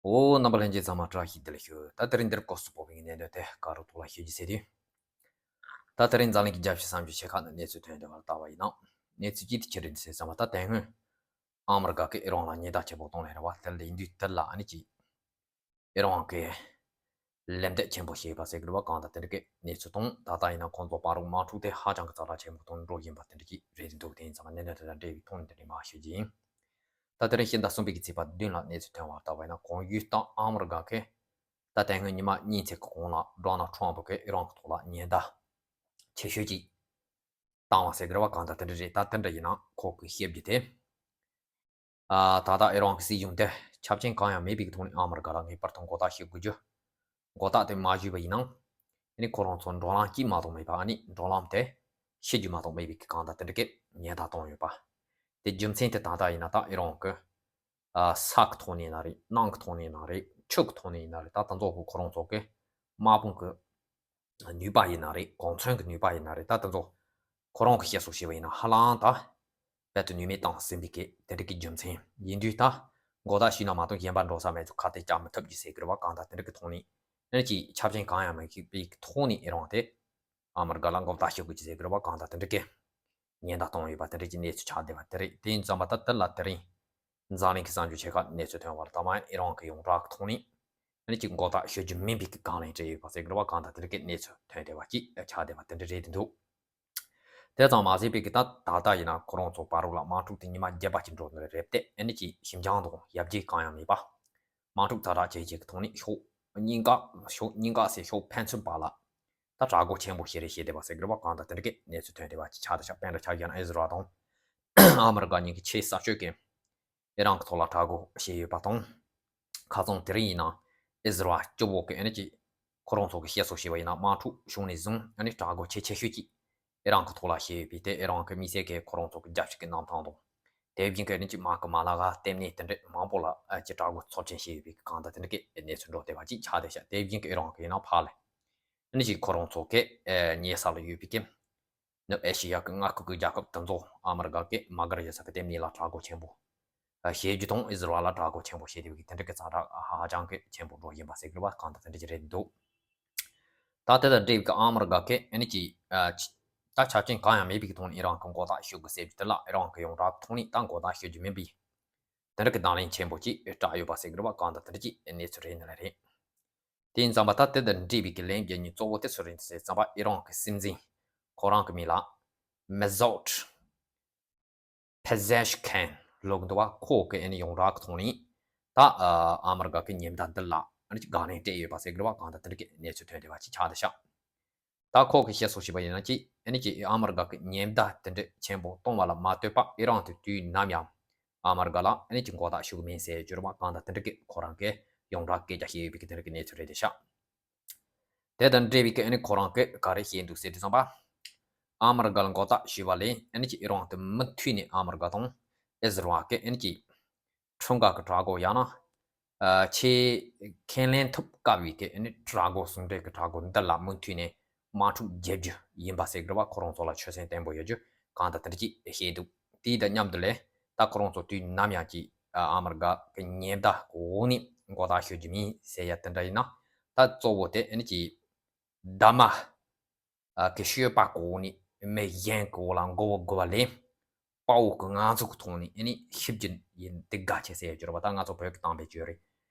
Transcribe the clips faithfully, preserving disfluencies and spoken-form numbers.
འོ། རྣམ་པ་ལྷན་རྒྱས་ཚང་མ་བཀྲ་ཤིས་བདེ་ལེགས་ཞུ། ད་དེ་རིང་འདིར་སྐོར་སུ་སྤོ་བའི་གནད་དོན་དེ་ག་རུ་ཐོག་ལ་ཞུ་རྒྱུ་ཟེར་དུས། ད་དེ་རིང་འཛམ་གླིང་གི་རྒྱལ་སྤྱི་བསམ་བརྗོད་ཆེ་ཁག་ནས་གནས་ཚུལ་ཐོན་བསྡད་པ་ལ་བལྟ་བ་ཡིན་ན། གནས་ཚུལ་ཅི་ཐད་ཆེ་རེད་ཟེར་ཙམ་པ། ད་དེ་སྔོན་ཨ་མི་རི་ཀ་གིས་ཨི་རན་ལ་ཉེན་བརྡ་ཆེན་པོ་བཏང་ནས་རེད་བ། དེ་ལ་ཡིན་དུས་དེ་ལ་ཨ་ནི་ཅིག་ཨི་རན་གྱིས་ལན་འདེབས་ཆེན་པོ་བྱས་པ་ཟེར་གི་རེད་བ། གང་ལྟར་དེ་འདྲ་གི་གནས་ཚུལ་དང་། ད་ལྟ་ཡིན་ན་ཁོང་ཚོ་བར་དུ་དམག་འཁྲུག་དེ་ཧ་ཅང་གི་ཛ་དྲག་ཆེན་པོ་དང་འགྲོ་བཞིན་པ་དེ་འདྲ་ཅིག་རེད་འདུག་དེ་ཡིན་ཙང་གནད་དོན་དེ་དང་འབྲེལ་བའི་ཐོག་ནས་དེ་འདྲ་མར་ཤོད་ཀྱི་ཡིན། ད་དེ་རིང་ཕྱི་ཟླ་གསུམ་པའི་གི་ཚེས་པ་བདུན་ལ་གནས་ཚུལ་ཐོན་པར་བལྟ་བ་ཡིན་ན། གོང་ཞུས་ལྟར་ཨ་མི་རི་ཀ་གིས་ད་དེ་སྔོན་ཉི་མ་གཉིས་ཙམ་གྱི་གོང་ལ་ཌོ་ནལ་ཊམ་ཕ་གིས་ཨི་རན་གྱི་ཐོག་ལ་ཉེན་བརྡ་ཆེ་ཤོས་ཅིག་བཏང་བ་ཟེར་གི་རེད་བ། གང་ལྟར་དེ་འདྲ་རེད། ད་དེ་འདྲ་ཡིན་ན་ཁོ་གིས་བཤད་རྒྱུ་དེ། ཨ། ད་ལྟ་ཨི་རན་གྱི་སྲིད་གཞུང་དེ་ཆབ་ཆེན་གང་ཡང་མེད་པའི་ཐོག་ནས་ཨ་མི་རི་ཀ་ལ་ངེས་པར་དུ་མགོ་བཏགས་ཞུ་དགོས་རྒྱུ། མགོ་བཏགས་དེ་མ་ཞུས་པ་ཡིན་ན། ཨ་ནི་ཁོ་རང་ཚོ་འགྲོ་ལམ་གཅིག་མ་གཏོགས་མེད་པ། ཨ་ནི་འགྲོ་ལམ་དེ་ཕྱེ་རྒྱུ་མ་གཏོགས་མེད་པའི་གི་གང་ལྟར་དེ་འདྲ་གི་ཉེན་བརྡ་བཏང་ཡོད་པ། དེ་རྒྱུ་མཚན་དེ་ད་ལྟ་ཡིན་ན་ད་ཨི་རན་གྱི། ཨ། ས་གི་ཐོག་ནས་ཡིན་ན་རེད། གནམ་གྱི་ཐོག་ནས་ཡིན་ན་རེད། ཆུ་གི་ཐོག་ནས་ཡིན་ན་རེད། ད་དེ་ཚོ་ཁོ་རང་ཚོ་གི་དམག་དཔུང་གི་ནུས་པ་ཡིན་ན་རེད། གོ་མཚོན་གྱི་ནུས་པ་ཡིན་ན་རེད། ད་དེ་ཚོ་ཁོ་རང་གིས་བཤད་སྲོལ་བྱས་པ་ཡིན་ན་ཧ་ལམ་ད་རྦད་དེ་ནུས་མེད་བཏང་ཟིན་པའི་གི་དེ་འདྲ་གི་རྒྱུ་མཚན་ཡིན་དུས། ད་མགོ་བཏགས་ཞུས་ན་མ་གཏོགས་གཞན་པ་འགྲོ་ས་མེད་དུ་ཁ་གཏད་བཅག་མི་ཐུབ་ཀྱི་ཟེར་གི་རེད་བ། གང་ལྟར་དེ་འདྲ་གི་ཐོག་ནས། ཨ་ནི་ཅིག་ཆབ་ཆེན་གང་ཡང་མེད་པའི་ཐོག་ནས་ཨི་རན་དེ་ཨ་མི་རི་ཀ་ལ་མགོ་བཏགས་ཞུ་དགོས་ཀྱི་ཟེར་གི་རེད་བ། གང་ལྟར་དེ་འདྲ་གི་ཉེན་བརྡ་བཏང་ཡོད་པ་དེ་འདྲ་གི་གནས་ཚུལ་ཆགས་བསྡད་པ་དེ་རེད། དེ་ཡིན་ཙམ་པ་ད་དེ་ལ་དེ་རིང་འཛམ་གླིང་གི་བསམ་བརྗོད་ཆེ་ཁག་གནས་ཚུལ་ཐོན་པར་ལྟ་མ་ཡིན། ཨི་རན་གྱི་ཡོངས་གྲགས་ཀྱི་ཐོག་ནས་ཨ་ནི་ཅིག་མགོ་བཏགས་ཞུ་རྒྱུ་མིན་པའི་གི་དགག་ལན་སྤྲད་ཡོད་པ་ཟེར་གི་རེད་བ། གང་ལྟར་དེ་འདྲ་གི་གནས་ཚུལ་ཐོན་བསྡད་པ་ཅིག་ཆགས་བསྡད་པ་དེ་འདྲ་རེད་འདུག་དེ་ཙམ་མ་ཟད་པའི་གི་ད་ད་ལྟ་ཡིན་ན་ཁོ་རང་ཚོ་བར་དུ་ལ་དམག་འཁྲུག་དེ་ཉི་མ་བརྒྱད་པ་ཅིག་འགྲོ་ནི་རེད་དེ། ཨ་ནི་ཅིག་ཞིབ་འཇུག་དང་ཡར་རྒྱས་གང་ཡང་མེད་པ། དམག་འཁྲུག་ཛ་དྲག་ཇེ་ཆེ་གི་ཐོག་ནས་ཕྱོགས་གཉིས་ཀ། ཕྱོགས་གཉིས་ཀ་ཟེར་ཕྱོགས་ཕན་ཚུན་བར་ལ་ད་དྲག་རྒོལ་ཆེན་པོ་ཞེ་རེ་བྱས་བསྡད་པ་ཟེར་གི་རེད་བ། གང་ལྟར་དེ་འདྲ་གི་གནས་ཚུལ་ཐོན་བསྡད་པ་ཅིག་ཆགས་བསྡད་ཤག་དཔེར་ན་ཆ་བཞག་ན་ཨི་ཟི་རལ་དང་ཨ་མི་རི་ཀ་གཉིས་ཀྱིས་ཆེས་ས་ཆོད་ཀྱི་ཨི་རན་གྱི་ཐོག་ལ་དྲག་རྒོལ་བྱས་ཡོད་པ་དང་། ཁ་སང་དེ་རིང་ཡིན་ན་ཨི་ཟི་རལ་སྤྱི་བོ་གི་ཨ་ནི་ཅིག་ཁོ་རང་ཚོ་གི་བཤད་སྲོལ་བྱས་པ་ཡིན་ན་དམག་འཁྲུག་བྱུང་ནས་བཟུང་ཨ་ནི་དྲག་རྒོལ་ཆེས་ཆེ་ཤོས་ཅིག་ཨི་རན་གྱི་ཐོག་ལ་བྱས་ཡོད་པས། དེ་ཨི་རན་གྱི་མི་སེར་གྱིས་ཁོ་རང་ཚོ་གི་རྒྱབ་སྐྱོར་གྱི་གནང་སྟངས་དང་། དེ་བཞིན་གྱི་ཨ་ནི་ཅིག་དམག་གི་མ་ལག་ལྟེ་གནས་དེ་འདྲ་མང་པོ་ལ་ཨ་ཅིག་དྲག་རྒོལ་ཚབས་ཆེན་བྱས་ཡོད་པའི་གང་ལྟར་དེ་འདྲ་གི་གནས་ཚུལ་འགྲོ་བསྡད་པ་ཅིག་ཆགས་བསྡད་ཤག་དེ་བཞིན་གྱི་ཨི་རན་གྱི་ཡིན་ན་ཕར་ལ་ཨ་ནི་ཅིག་ཁོ་རང་ཚོ་གི་ཨ་ཉེ་ས་ལ་ཡོད་པའི་གི་ནུབ་ཨེ་ཤི་ཡ་གི་མངའ་ཁུལ་གྱི་རྒྱལ་ཁབ་དེ་ཚོ་ཨ་མི་རི་ཀ་གི་དམག་སྒར་ཡོད་ས་གི་ལྟེ་གནས་ལ་དྲག་རྒོལ་ཆེན་པོ་ཨ་བྱེད་རྒྱུ་དང་། ཨི་ཟི་རལ་ལ་དྲག་རྒོལ་ཆེན་པོ་བྱེད་བསྡད་པའི་གི་དེ་འདྲ་གི་ཛ་དྲག་ཧ་ཅང་གི་ཆེན་པོ་འགྲོ་བཞིན་པ་ཟེར་གི་རེད་བ། གང་ལྟར་དེ་འདྲ་ཅིག་རེད་འདུག་ད་དེ་དང་འབྲེལ་བའི་གི་ཨ་མི་རི་ཀ་གི་ཨ་ནི་ཅིག་ཨ་ཆ་ད་ཆ་རྐྱེན་གང་ཡང་མེད་པའི་གི་ཐོག་ནས་ཨི་རན་གྱི་མགོ་བཏགས་ཞུ་དགོས་ཟེར་རྒྱུ་དེ་ལ་ཨི་རན་གྱི་ཡོངས་གྲགས་ཐོག་ནས་ད་མགོ་བཏགས་ཞུ་རྒྱུ་མིན་པའི་དེ་འདྲ་གི་གདེང་ལེན་ཆེན་པོ་ཅིག་བསྒྲགས་ཡོད་པ་ཟེར་གི་རེད་བ། གང་ལྟར་དེ་འདྲ་ཅིག་གནས་ཚུལ་རེད་ནི་ལ་རེད། དེ་ཡིན་ཙམ་པ་ད་དེ་དང་འབྲེལ་བའི་གི་ལན་རྒྱག་མཁན་གཙོ་བོ་དེ་སུ་རེད་ཟེར་ཙམ་པ། ཨི་རན་གྱི་སྲིད་འཛིན་ཁོ་རང་གི་མིང་ལ་མེ་སོད་ཕེ་ཟེ་ཤ་ཁན་ལབ་ཀྱི་འདུག་བ། ཁོ་གི་ཨ་ནི་ཡོངས་གྲགས་ཀྱི་ཐོག་ནས་ད་ཨ་ཨ་མི་རི་ཀ་གི་ཉེན་བརྡ་འདི་ལ་ཨ་ནི་ཅིག་དགག་ལན་སྤྲད་ཡོད་པ་ཟེར་གི་རེད་བ། གང་ལྟར་དེ་འདྲ་གི་གནས་ཚུལ་ཐོན་བསྡད་པ་ཅིག་ཆགས་བསྡད་ཤག་ད་ཁོ་གིས་བཤད་སྲོལ་བྱས་པ་ཡིན་ན་ཅིག་ཨ་ནི་ཅིག་ཨ་མི་རི་ཀ་གི་ཉེན་བརྡ་དེ་འདྲ་ཆེན་པོ་གཏོང་བ་ལ་མ་ལྟོས་པ་ཨི་རན་དེ་དུས་ནམ་ཡང་ཨ་མི་རི་ཀ་ལ་ཨ་ནི་ཅིག་མགོ་བཏགས་ཞུ་གི་མིན་ཟེར་གྱི་རེད་བ། གང་ལྟར་དེ་འདྲ་གི་ཁོ་རང་གིས་ཡོངས་གྲགས་སྐད་ཆ་བཤད་ཡོད་པའི་གི་དེ་འདྲ་གི་གནས་ཚུལ་རེད་བསྡད་ཤག་དེ་དང་འབྲེལ་བའི་གི་ཨ་ནི་ཁོ་རང་གིས་ག་རེ་བཤད་འདུག་ཟེར་དུས་ཙམ་པ། ཨ་མི་རི་ཀ་ལ་མགོ་བཏགས་ཞུས་པ་ལས་ཨ་ནི་ཅིག་ཨི་རན་དེ་མུ་མཐུད་ནས་ཨ་མི་རི་ཀ་དང་ཨི་ཟི་རལ་གི་ཨ་ནི་ཅིག་ཁྲིམས་འགལ་གྱི་དྲག་རྒོལ་ཡང་ན་ཨ་ཆེས་ཁས་ལེན་ཐུབ་དཀའ་བའི་གི་ཨ་ནི་དྲག་རྒོལ་ཟུང་འབྲེལ་གྱི་དྲག་རྒོལ་འདི་ལ་མུ་མཐུད་ནས་དམག་འཁྲུག་རྒྱག་རྒྱུ་ཡིན་པ་ཟེར་གི་རེད་བ། ཁོ་རང་ཚོ་ལ་ཆོད་སེམས་བརྟན་པོ་ཡོད་རྒྱུ་གང་ལྟར་དེ་འདྲ་ཅིག་བཤད་འདུག་དེ་དང་མཉམ་དུ་ལས་ད་ཁོ་རང་ཚོ་དུས་ནམ་ཡང་ཅིག་ཨ་ཨ་མི་རི་ཀ་གི་ཉེན་བརྡ་འོག་ནས་མགོ་བཏགས་ཞུ་རྒྱུ་མིན་ཟེར་ཡ་དེ་འདྲ་ཡིན་ན། ད་གཙོ་བོ་དེ་ཨ་ནི་ཅིག་ཟླ་མ་ཨ་གི་ཤོད་པ་གོ་ནི་མི་གཞན་གོ་ལ་མགོ་བོ་དགོས་པ་ལས། དཔའ་བོ་གི་ང་ཚོ་གི་ཐོག་ནས་ཨ་ནི་ཤི་རྒྱུ་ཡིན་འདི་དགའ་ཆེ་ཟེར་ཡ་གྱུར་པ། ད་ང་ཚོ་བོད་ཀྱི་གཏམ་དཔེ་བརྗོད་རེད།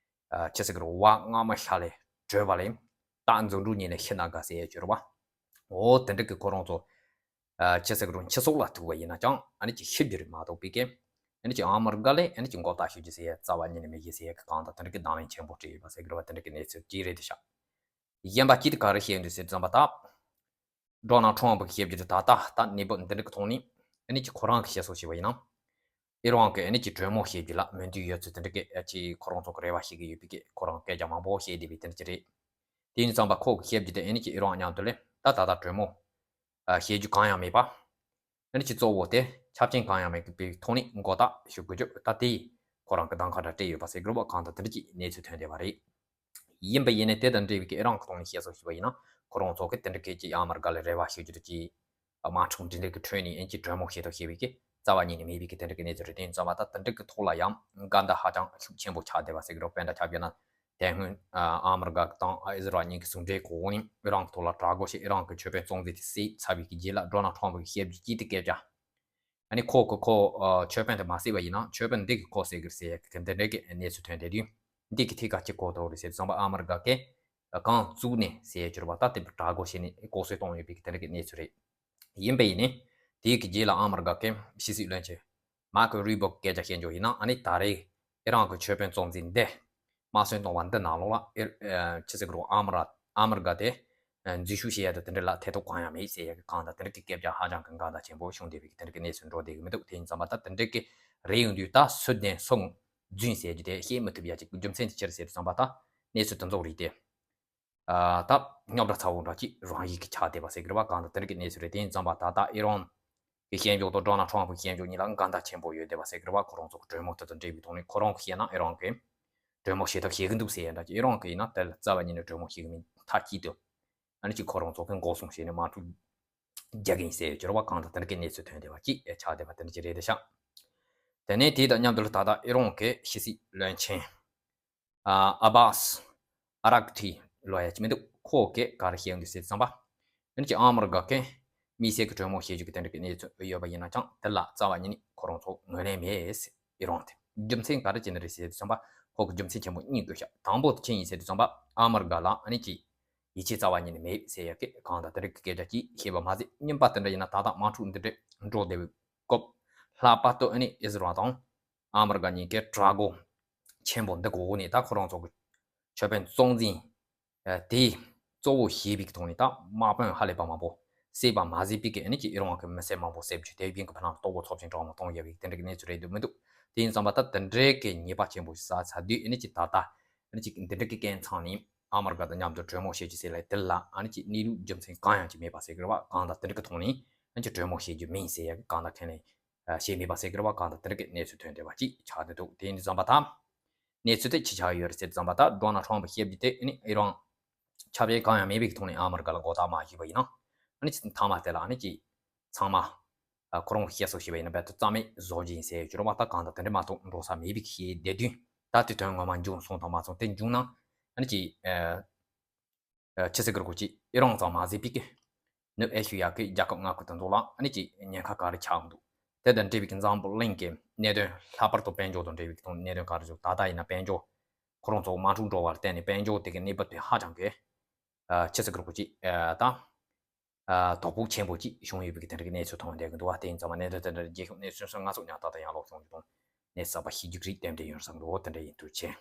ཨ་ཆི་ཟེར་གི་རེད། བ་རྔ་མ་ཤ་ལས་བྲོས་པ་ལས། རྟ་འཛིན་གྲོགས་ཉིད་ནས་ཤི་ན་དགའ་ཟེར་ཡ་གྱུར་པ། འོ་དེ་འདྲ་གི་ཁོ་རང་ཚོ་ཨ་ཆི་ཟེར་གི་རེད། འཆི་སོགས་ལ་ཐུག་པ་ཡིན་ན་ཅང་ཨ་ནི་ཅིག་ཤི་རྒྱུ་རེད་མ་གཏོགས་པའི་གི་ཨ་ནི་ཅིག་ཨ་མི་རི་ཀ་ལས་ཨ་ནི་ཅིག་མགོ་བཏགས་ཞུ་རྒྱུ་ཟེར་ཡ་རྩ་བ་ཉིད་ནས་མེད་གི་ཟེར་ཡ་གི་གང་དང་དེ་འདྲ་གི་གདེང་ལེན་ཆེན་པོ་སྤྲད་ཡོད་པ་ཟེར་གི་རེད་བ། དེ་འདྲ་གི་གནས་ཚུལ་ཅིག་རེད་དེ་ཤག་གཞན་པ་ཅིག་དེ་ག་རེ་བཤད་འདུག་ཟེར་ཙམ་པ། ད་ཌོ་ནལ་ཊམ་ཕ་གིས་བཤད་རྒྱུ་དེ་ད་ལྟ་ད་གནས་བབ་འདི་འདྲ་གི་ཐོག་ནས་ཨ་ནི་ཅིག་ཁོ་རང་གིས་བཤད་སྲོལ་བྱས་པ་ཡིན་ན། ཨི་རན་གྱིས་ཨ་ནི་ཅིག་གྲོས་མོལ་བྱེད་རྒྱུ་ལ་མོས་མཐུན་ཡོད་ཚུལ་དེ་འདྲ་གི་ཨ་ཅིག་ཁོ་རང་ཚོ་གི་རེ་བ་བྱེད་ཀྱི་ཡོད་པའི་གི་ཁོ་རང་སྐད་ཆ་མང་པོ་བཤད་བསྡད་པའི་དེ་འདྲ་ཅིག་རེད། དེ་ཡིན་ཙམ་པ་ཁོ་གིས་བཤད་རྒྱུ་དེ་ཨ་ནི་ཅིག་ཨི་རན་མཉམ་དུ་ལས་ད་ད་ལྟ་གྲོས་མོལ་ཨ་བྱེད་རྒྱུ་གང་ཡང་མེད་པ། ཨ་ནི་ཅིག་གཙོ་བོ་དེ་ཆབ་ཆེན་གང་ཡང་མེད་པའི་ཐོག་ནས་མགོ་བཏགས་ཞུ་དགོས་རྒྱུ་ད་དེ་ཁོ་རང་གི་གདམ་ཁ་འདྲ་སྤྲད་ཡོད་པ་ཟེར་གི་རེད་བ། གང་ལྟར་དེ་འདྲ་ཅིག་གནས་ཚུལ་ཐོན་བསྡད་པ་རེད། ཡིན་པ་ཡིན་ནའི་དེ་དང་འབྲེལ་བའི་གི་ཨི་རན་གྱི་ཐོག་ནས་བཤད་སྲོལ་ཞུས་པ་ཡིན་ན། ཁོ་རང་ཚོ་གི་དེ་འདྲ་གི་ཅིག་ཨ་མི་རི་ཀ་ལ་རེ་བ་ཞུ་རྒྱུ་དེ་ཅིག་དམག་འཁྲུག་འཕྲིན་ལས་ཀྱི་ཁྲོད་ནས་ཨ་ནི་ཅིག་གྲོས་མོལ་བྱེད་ཐུབ་ཤེས་པའི་གི་ རྩ་བ་ཉིད་ནས་མེད་པའི་གི་དེ་འདྲ་གི་གནས་ཚུལ་རེད། དེ་ཡིན་ཙང་མ་ད་དེ་འདྲ་གི་ཐོག་ལ་ཡང་འགལ་ཟླ་ཧ་ཅང་ཤུགས་ཆེན་པོ་ཆགས་བསྡད་པ་ཟེར་གི་རེད། དཔེར་ན་ཆ་བཞག་ན་དེ་སྔོན་ཨ་ཨ་མི་རི་ཀ་དང་ཨི་ཟི་རལ་གཉིས་ཀྱི་ཟུང་འབྲེལ་གོ་ནས་ཨི་རན་གྱི་ཐོག་ལ་དྲག་རྒོལ་བྱས་ཨི་རན་གྱི་ཆོས་དཔོན་གཙོ་འཛིན་དེ་བསད་ཚར་བའི་གི་རྗེས་ལ་ཌོ་ནལ་ཊམ་པ་གིས་བཤད་རྒྱུ་ཅི་སྟེ་སྐད་ཆ། ཨ་ནི་ཁོ་གི་ཁོ་ཨ་ཆོས་དཔོན་དེ་མ་བསད་པ་ཡིན་ན་ཆོས་དཔོན་འདི་གིས་ཁོ་བསད་གི་རེད་ཟེར་ཡ་གི་དེ་འདྲ་གི་གནས་ཚུལ་ཐོན་བསྡད་དུས། འདི་གི་ཐད་ཀ་ཅི་གོ་ཐུབ་རེད་ཟེར་དུས་ཙམ་པ་ཨ་མི་རི་ཀ་གིས་གང་བཙུགས་ནས་ཟེར་ཡ་གྱུར་པ་ད་དེ་དྲག་རྒོལ་བྱས་ནས་ལྐོག་གསོད་བཏང་ཡོད་པའི་གི་དེ་འདྲ་གི་གནས་ཚུལ་རེད། ཡིན་པ་ཡིན་ནའི་དེའི་གི་རྗེས་ལ་ཨ་མི་རི་ཀ་གི་ཕྱི་སྲིད་བློན་ཆེན་མར་ཀོ་རུ་བྷིའོ་གི་སྐད་ཆ་བཤད་འཇོག་ཡིན་ན། ཨ་ནི་ད་རེས་ཨི་རན་གྱི་ཆོས་དཔོན་གཙོ་འཛིན་འདི་དམར་གསོད་གཏོང་བ་འདི་ནང་ལོགས་ལ་ཨེ་ཨེ་ཆི་ཟེར་གི་རེད། ཨ་མི་ར་ཨ་མི་རི་ཀ་དེ་ཨེ་འཛུལ་ཞུགས་བྱེད་ཡ་དང་དེ་འདྲ་ལ་ཐེ་གཏོགས་གང་ཡང་མེད་ཟེར་ཡ་གི་གང་ལྟར་དེ་འདྲ་གི་སྐད་ཆ་ཧ་ཅང་གི་འགལ་ཟླ་ཆེན་པོ་བྱུང་བསྡད་པའི་གི་དེ་འདྲ་གི་གནས་ཚུལ་འགྲོ་བསྡད་གི་མི་འདུག་དེ་ཡིན་ཙང་མ་ད་དེ་འདྲ་གི་རེད་ཡོང་དུས་ད་སུ་བདེན་སུ་རྫུན་ཟེར་རྒྱུ་དེ་བཤད་མི་ཐུབ་ཡ་ཅིག་རྒྱུ་མཚན་དེ་ཅི་རེད་ཟེར་དུས་ཙམ་པ་ད་གནས་ཚུལ་དེ་ཚོ་རིགས་དེ། ཨ་ད་རྙོག་དྲ་ཚ་བོ་འདྲ་ཅིག་རང་ཡིག་གི་ཆགས་བསྡད་པ་ཟེར་གི་རེད་པ། གང་ལྟར་དེ་འདྲ་གི་གནས་ཚུལ་རེད། དེ་ཡིན་ཙང་པ་ད་ལྟ་ཨི་རན་གི་ཤན་ཕྱོགས་དང་ཌོ་ནལ་ཊམ་པ་གི་ཤན་ཕྱོགས་གཉིས་ལ་འགལ་ཟླ་ཆེན་པོ་ཡོད་བསྡད་པ་ཟེར་གི་རེད་པ། ཁོ་རང་ཚོ་གི་གྲོས་མོལ་དེ་དང་འབྲེལ་བའི་ཐོག་ནས་ཁོ་རང་གི་བཤད་ན་ཨི་རན་གི་གྲོས་མོལ་བྱེད་ཐབས་བྱེད་གི་འདུག་ཟེར་ཡ་འདྲ་ཅིག་ཨི་རན་གི་ཡིན་ན་དེ་ལ་རྩ་བ་ཉིད་ནས་གྲོས་མོལ་བྱེད་གི་མིན། མཐའ་གཅིག་ཏུ་ཨ་ནི་ཅིག་ཁོ་རང་ཚོ་གི་འགོག་སྲུང་བྱས་ནས་དམག་འཁྲུག་རྒྱག་གི་ཡིན་ཟེར་ཡོད་ཀྱི་རེད་པ། གང་ལྟར་དེ་འདྲ་གི་གནས་ཚུལ་ཐོན་བསྡད་པ་ཅིག་ཆགས་བསྡད་པ་དེ་འདྲ་ཅིག་རེད་དེ་ཤག་དེ་ནས་དེ་དང་མཉམ་དུ་ལ་ད་ལྟ་ཨི་རན་གི་ཕྱི་སྲིད་བློན་ཆེན་ཨ་ཨ་བྷ་སི་ཨ་རག་ཐི་ལོ་ཡ་ཅི་མི་འདུག་ཁོ་གིས་ག་རེ་བཤད་ཡོང་གི་ཟེར་ཙམ་པ། ཨ་ནི་ཅིག་ཨ་མི་རི་ཀ་གིས་དམིགས་བསལ་གྱི་གྲོས་མོལ་བྱེད་རྒྱུ་གི་དེ་འདྲ་གི་གནས་ཚུལ་ཡོད་པ་ཡིན་ན་ཀྱང་དེ་ལ་རྩ་བ་ཉིད་ནས་ཁོ་རང་ཚོ་ངོས་ལེན་མེད་ཟེར། ཨི་རན་དེ་རྒྱུ་མཚན་ག་རེ་བྱས་ནས་རེད་ཟེར་དུས་ཙམ་པ་ཁོ་གི་རྒྱུ་མཚན་ཆེན་པོ་གཉིས་བཀོད་ཤག་དང་པོ་དེ་ཅི་ཡིན་ཟེར་དུས་ཙམ་པ་ཨ་མི་རི་ཀ་ལ་ཨ་ནི་ཅིག་ཡིད་ཆེས་རྩ་བ་ཉིད་ནས་མེད་ཟེར་ཡ་གི་གང་ལྟར་དེ་འདྲ་གི་སྐད་ཆ་ཅིག་བཤད་པ་མ་ཟད། གཉིས་པ་དེ་འདྲ་ཡིན་ན་ད་ལྟ་དམག་འཁྲུག་འདི་འདྲ་འགྲོ་བསྡད་པའི་སྐབས་ལྷག་པར་དུ་ཨ་ནི་ཨི་ཟི་རལ་དང་ཨ་མི་རི་ཀ་གཉིས་ཀའི་དྲག་རྒོལ་ཆེན་པོ་འདི་གི་འོག་ནས་ད་ཁོ་རང་ཚོ་གི་ཆོས་དཔོན་གཙོ་འཛིན་ཨ་དེ་གཙོ་བོ་བྱས་པའི་གི་ཐོག་ནས་ད་དམག་དཔོན་ཧ་ལས་པ་མང་པོ་བསད་པ་མ་ཟད་པའི་གི་ཨ་ནི་ཅིག་ཨི་རན་གི་མི་སེར་མང་པོ་བསད་རྒྱུ་དེ་དབྱིན་གི་ཕ་ནང་ལྟོ་གོས་ཚབས་ཆེན་གྲངས་མང་གཏོང་ཡ་བའི་དེ་འདྲ་གི་གནས་ཚུལ་རེད་འདུག་མི་འདུག་དེ་ཡིན་ཙང་པ་ད་དེ་འདྲའི་གི་ཉེས་པ་ཆེན་པོ་ཞིག་བསགས་ཚར་དུས་ཨ་ནི་ཅིག་ད་ལྟ་ཨ་ནི་ཅིག་འདི་འདྲ་གི་རྐྱེན་ཚང་ནས་ཨ་མི་རི་ཀ་དང་མཉམ་དུ་གྲོས་མོལ་བྱེད་རྒྱུ་ཟེར་ལ་དེ་ལ་ཨ་ནི་ཅིག་གནས་ལུགས་རྒྱུ་མཚན་གང་ཡང་ཅིག་མེད་པ་ཟེར་གི་རེད་པ། གང་ལྟར་དེ་འདྲ་གི་ཐོག་ནས་ཨ་ནི་ཅིག་གྲོས་མོལ་བྱེད་རྒྱུ་མིན་ཟེར་ཡ་གི་གང་ལྟར་ཁས་ལེན་བྱས་མེད་པ་ཟེར་གི་རེད་པ། གང་ལྟར་དེ་འདྲ་གི་གནས་ཚུལ་ཐོན་བསྡད་པ་ཅིག་ཆགས་བསྡད་འདུག་དེ་ཡིན་དུས་ཙམ་པ་ད་གནས་ཚུལ་དེ་ཅི་ཆགས་ཡོད་རེད་ཟེར་དུས་ཙམ་པ་ད་ཌོ་ནལ་ཊམ་པ་བཤད་རྒྱུ་དེ་ཨ་ནི་ཨི་རན་ཁྱབ་ཡས་གང་ཡང་མེད་པའི་ཐོག་ནས་ཨ་མི་རི་ཀ་ལ་མགོ་བཏགས་མ་བྱས་པ་ཡིན་ན། ཨ་ནི་ཅིག་མཐའ་མ་དེ་ལ་ཨ་ནི་ཅིག་ཚང་མ་ཨ་ཁོ་རང་གི་བཤད་སྲོལ་བྱས་པ་ཡིན་ན་རྦད་དེ་རྩ་མེད་བཟོ་རྒྱུ་ཡིན་ཟེར་ཡོད་ཀྱི་རེད་པ། ད་གང་ལྟར་དེ་འདྲ་མ་གཏོགས་འགྲོ་ས་མེད་པའི་བཤད་བསྡད་དུས་ད་དེ་དོན་ངོ་མ་འབྱུང་སོང་དང་མ་སོང་དེ་འབྱུང་ན་ཨ་ནི་ཅིག་ཨ་ཨ་ཆི་ཟེར་གི་རེད། ཁོ་ཅིག་ཨི་རན་ཙམ་མ་ཟད་པའི་གི་ནུབ་ཨེ་ཤི་ཡ་གི་རྒྱལ་ཁབ་ལྔ་ཁུལ་དེ་ཚོ་ལ་ཨ་ནི་ཅིག་ཉེན་ཁ་ག་རེ་ཆགས་འདུག་དེ་དང་འབྲེལ་བའི་གི་འཛམ་བུ་གླིང་གི་གནད་དོན་ལྷག་པར་དུ་དཔལ་འབྱོར་དང་འབྲེལ་བའི་གི་གནད་དོན་ག་རེ་བྱུང་། ད་ལྟ་ཡིན་ན་དཔལ་འབྱོར་ཁོ་རང་ཚོ་དམག་འཁྲུག་འགྲོ་བར་བརྟེན་ནས་དཔལ་འབྱོར་དེ་གི་གནས་བབ་དེ་ཧ་ཅང་གི་ཨ་ཆི་ཟེར་གི་རེད། ཁོ་ཅིག་ཨ་ད་ཨ་དོ་ཕོག་ཆེན་པོ་ཅིག་བྱུང་ཡོད་པའི་གི་དེ་འདྲ་གི་གནས་ཚུལ་མཐོང་བསྡད་གི་འདུག་བ། དེ་ཡིན་ཙང་མ་གནད་དོན་དེ་འདྲ་རྒྱལ་ཁབ་གནས་ཚུལ་སོགས་ང་ཚོ་ཉག་ཏག་ཏག་ཡང་ལོག་བྱུང་རྒྱུ་དང་གནས་ཚུལ་གསར་པ་ཤེས་རྒྱུ་རིགས་ཏན་ཏན་ཡོང་བསམ་གི་འདུག་དེ་འདྲ་ཡིན་དུས་ཆེ།